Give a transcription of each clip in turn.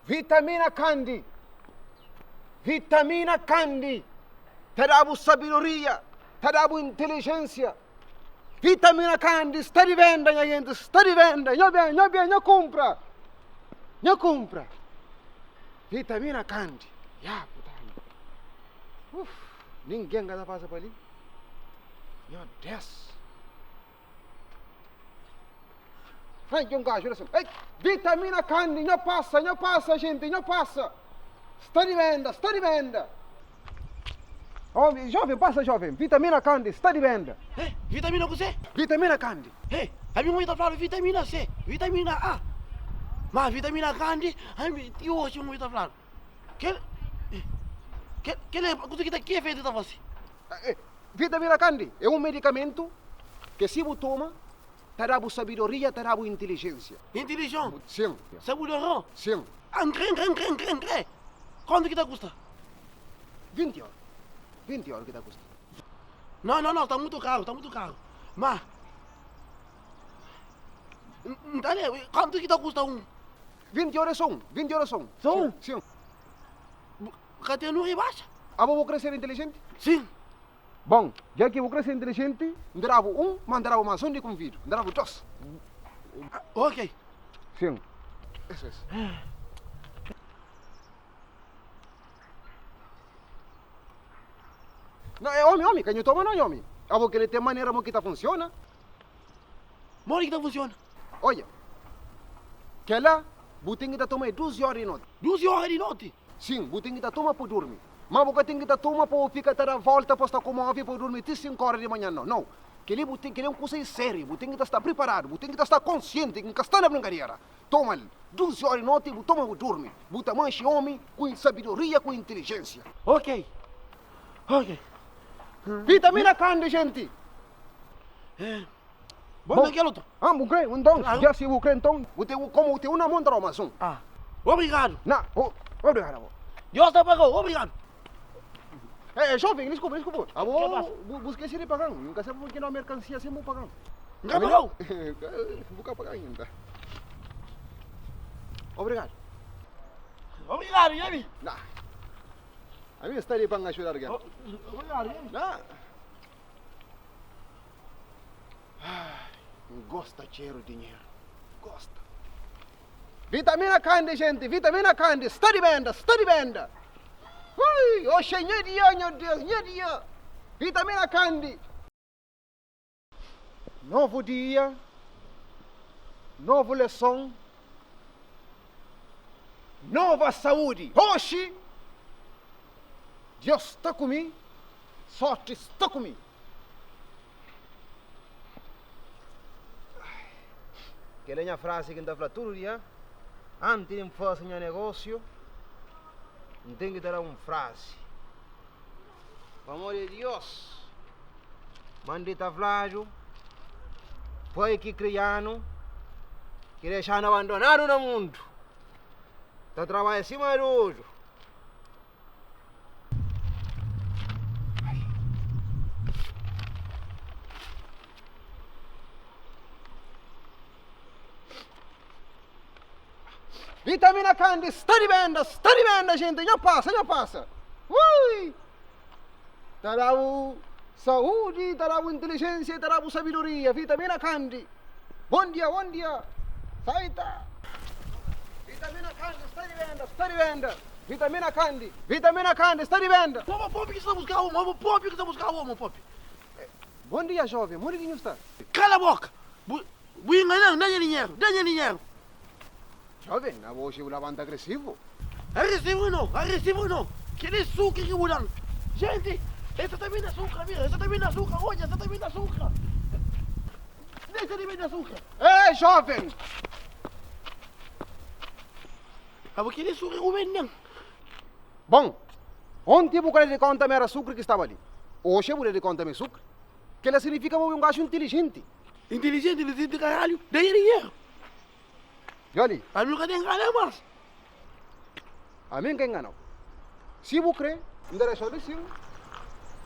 Vitamina Candy Vitamina Candy ta da-bu sabedoria, ta da-bu intelijensia. Vitamina Candy sta di venda, nha genti, sta di venda. Nho ben, nho ben, nho kunpra, nho kunpra. Vitamina Candy, ya putana. Uf, ningen ka ta pasa pa li. Nho Des. Ai, un gajo assim. Ei, vitamina candy, nho passa, nho passa, gente, nho passa. Sta di venda, sta di venda. Homem, jovem, passa, jovem. Vitamina candy, sta di venda. Ei, vitamina ku C? Vitamina candy. Ei, ami n ta fladu vitamina C, vitamina A. Ma vitamina candy, ami ti oxi n ta fladu. Kel, kel, kel é kusa ki ta ki efeitu ta fasi? Vitamina candy é un medikamentu ke si bu toma ta da-bu sabidoria, ta da-bu intilijensia. Intilijon? Sin. Sabudoron? Sin. Ah, N kre, N kre, N kre, N kre, N kre. Kontu ki ta kusta? 20 oru. 20 oru ki ta kusta. No, no, no, sta mutu karu, sta mutu karu. Ma, N ta leba, kontu ki ta kusta un? 20 oru é so un, 20 oru é so un. So un? Sin. Bu ka ten un ribaxa? Abo bu kre ser intelijenti? Sin. Bon, dja ki bu kre ser intelijenti, N ta da-bu un, ma N ta da-bu más un di konvidu. N ta da-bu dos. Ok. Sin. Eso es. No, é omi, omi, ka nhu toma no, omi. Abo kre ten manera mo ki ta funsiona? Modi ki ta funsiona? Odja, kel-la bu ten ki ta toma é duzi óra di noti. Duzi óra di noti? Sin, bu ten ki ta toma pa durmi. Má bu ka ten ki ta toma pa bu fika ta da vólta pa sta komove pa durmi ti sinku óra di manhan. Nau, nau. Kel-li bu ten, kel-li é un kusa sériu. Bu ten ki ta sta priparadu, bu ten ki ta sta konsienti ki N ka sta na brinkadera. Toma-l duzi óra di noti, bu toma bu durmi. Bu ta manxe ómi ku sabedoria, ku intelijénsia. Ok, ok. Vitamina Candy, jenti! Bom, Bom naquele outro. Ah, bu kre? Então, ah. já se bu kre, então, bu tem, como bu tem um na mão, mais um. Ah, obrigado. Não, oh, obrigado. Deus te pagou, obrigado. Eh, eh, jovem, desculpa, desculpa. Ah, bu, bu esqueci de pagar. Nunca sabe porque não mercancia sem bu pagar. Nunca pagou? Bu ka pagar ainda. Obrigado. Obrigado, Yami. Não. A mim está ali para ajudar alguém. Obrigado, Yami. Não. Ai, N gosta txeru dinheru, gosta. Vitamina Candy, gente, vitamina Candy, sta di benda, sta di benda. Ui, oxi é nha dia, nha Deus, nha dia. Vitamina Candy. Novu dia, novu leson, nova saúdi. Oxi, Deus sta ku mi, sorti sta ku mi. Kel é nha frasi ki N ta fla tudu dia, anti di N fase nha negósiu, N ten ki ta da un frasi. Pamodi Diós manda ta fladu, Pai ki kria-nu, ki dexa-nu abandonadu na mundu, ta trabadja sima dodu. Vitamina Candy sta di benda, sta di benda, gente, nho pasa, nho pasa. Ui! Ta da-bu saúdi, ta da-bu intelijensia, ta da-bu sabiduria. Vitamina Candy. Bon dia, bon dia. Saita. Vitamina Candy sta di benda, sta di benda. Vitamina Candy, Vitamina Candy sta di benda. Omo popi ki sta buska omo, omo popi ki sta buska omo popi. Bon dia joven, modi ki nhu sta? Kala boka! Bu bu inganan, da nha dinheru, da nha dinheru! Joven, abo oxi bu labanta agresivu. Agresivu no, agresivu no! Kel é sukra ki bu dan. Jenti, es sa ta bende asukra, mira, es sa ta bende asukra, odja, es sa ta bende asukra. Dexa di bende asukra. Ê joven! Abo kel é sukra ki bu bende-m. Bon, onti bu ka da di konta ma éra sukri ki staba li. Oxi bu da di konta ma é sukri. Kel-la signifika ma bu é un gaju intilijenti. Intilijenti, intilijenti karalhu, da nha dinheru. Dja li. Ami ka ta ingana mas. Ami N ka ingana-u. Si bu kre, N ta dexa-u li sin.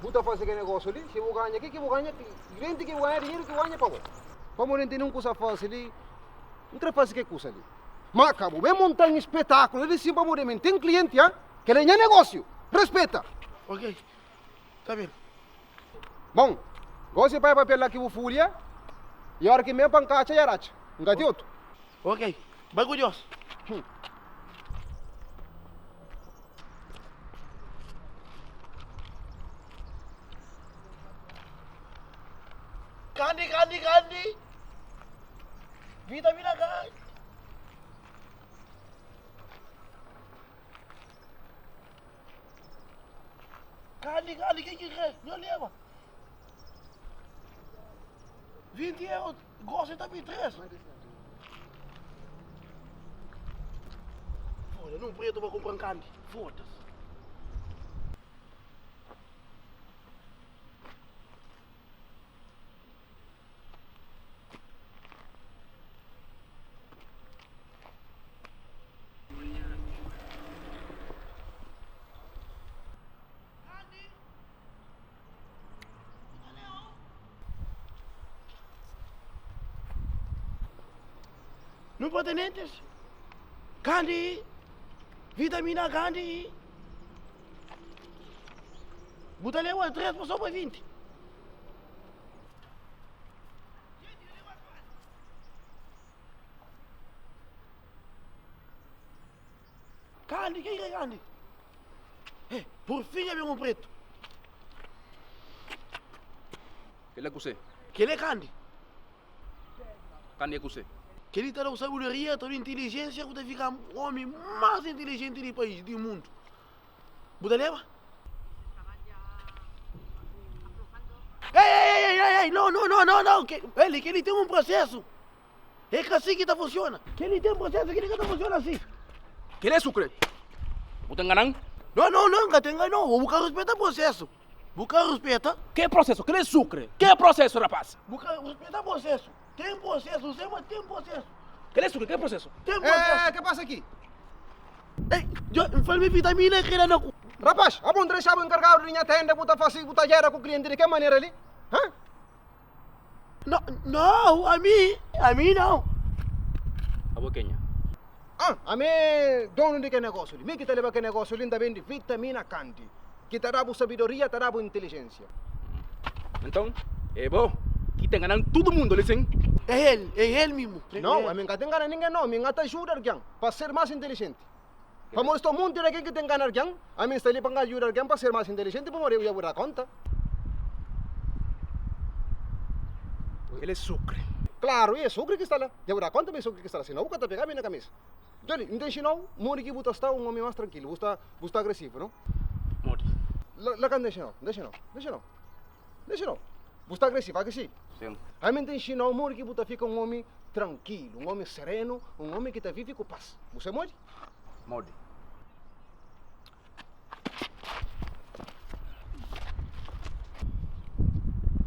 Bu ta fase ke negósiu li. Si bu ganha, ke ki bu ganha? Klienti ki bu ganha, dinheru ki bu ganha pa bo. Pamodi N tene un kusa fase li, N kre fase ke kusa li. Ma ka bu ben monta un spetakulu li sin pamodi mi N ten klienti, ha? Kel-la é nha negósiu. Respeta! Ok, ta ben. Bon, gosi pai papel la ki bu fulha, i ora ki N ben pa N ka atxa, ya ratxa. N ka ten otu. Ok, bai ku Dios. Kandi, kandi, kandi! Vitamina K! Kandi, kandi, ken ki kre? Nho leba. 20 euro, gosi ta bi 3. Foda, num preto pa compra kandi. Foda-se. No pertenentes. Kandi. Vitamina kandi. Bu ta leba 3 pa so pa 20. Kandi, ken ki é kandi? Eh, por fin dja ben un pretu. Kel-la é kuzê? Kel-la é kandi. Kandi é kuzê? Kel-li ta da-u sabedoria, ta da-u intilijénsia ku ta fika ómi más intilijenti di país, di mundu. Bu ta leba? Ei, ei, ei, ei, ei, não, não, não, não, não. Ele, que ele tem um processo. É que assim que tá funciona. Que ele tem um processo que ele que tá funciona assim. Que ele é sucre. Bu ta enganan? Não, não, não, nunca tem não. Bu ka respeita processo. Bu ka respeita. Que processo? Que ele é sucre. Que processo, rapaz? Bu ka respeita processo. Tem processo, sempre tem processo. Que ele é sucre, que processo? Tem processo. Eh, que passa aqui? Ei, fala-me vitamina que na cu. Rapaz, abo N deixaba encargadu di nha tenda bu ta fasi bu ta gera ku klienti di ke manera li? Ha? No, no, ami, ami não. Abo kenha? Ah, ami é donu di ke negósiu li. Mi ki ta leba ke negósiu li, N ta bendi vitamina kandi, ki ta da-bu sabidoria, ta da-bu intelijensia. Nton, é bo ki ta ngana-m tudu mundu li, sin? É el, é el mismu. Nau, ami N ka ta ngana ningen nau. Mi N ka ta juda algen pa ser más intelijenti. Pamodi sta monti di algen ki ta ngana algen, ami N sta li pa N ka juda algen pa ser más intelijenti, pamodi eu dja bu da konta. El é sukri. Klaru, i é sukri ki sta la. Dja bu da konta ma é sukri ki sta la, sinau bu ka ta pega mi na kamisa. Djoli, N ta nxinau modi ki bu ta sta un omi más trankilu. Bu sta, bu sta agresivu, no? Modi? La, la ka N ta nxinau, N ta nxinau, N ta nxinau, N ta nxinau. Bu sta agresivu, a ki si? Sin. Ami N ta nxinau modi ki bu ta fika un omi trankilu, un omi serenu, un omi ki ta vivi ku pas. Bu sai modi? Modi?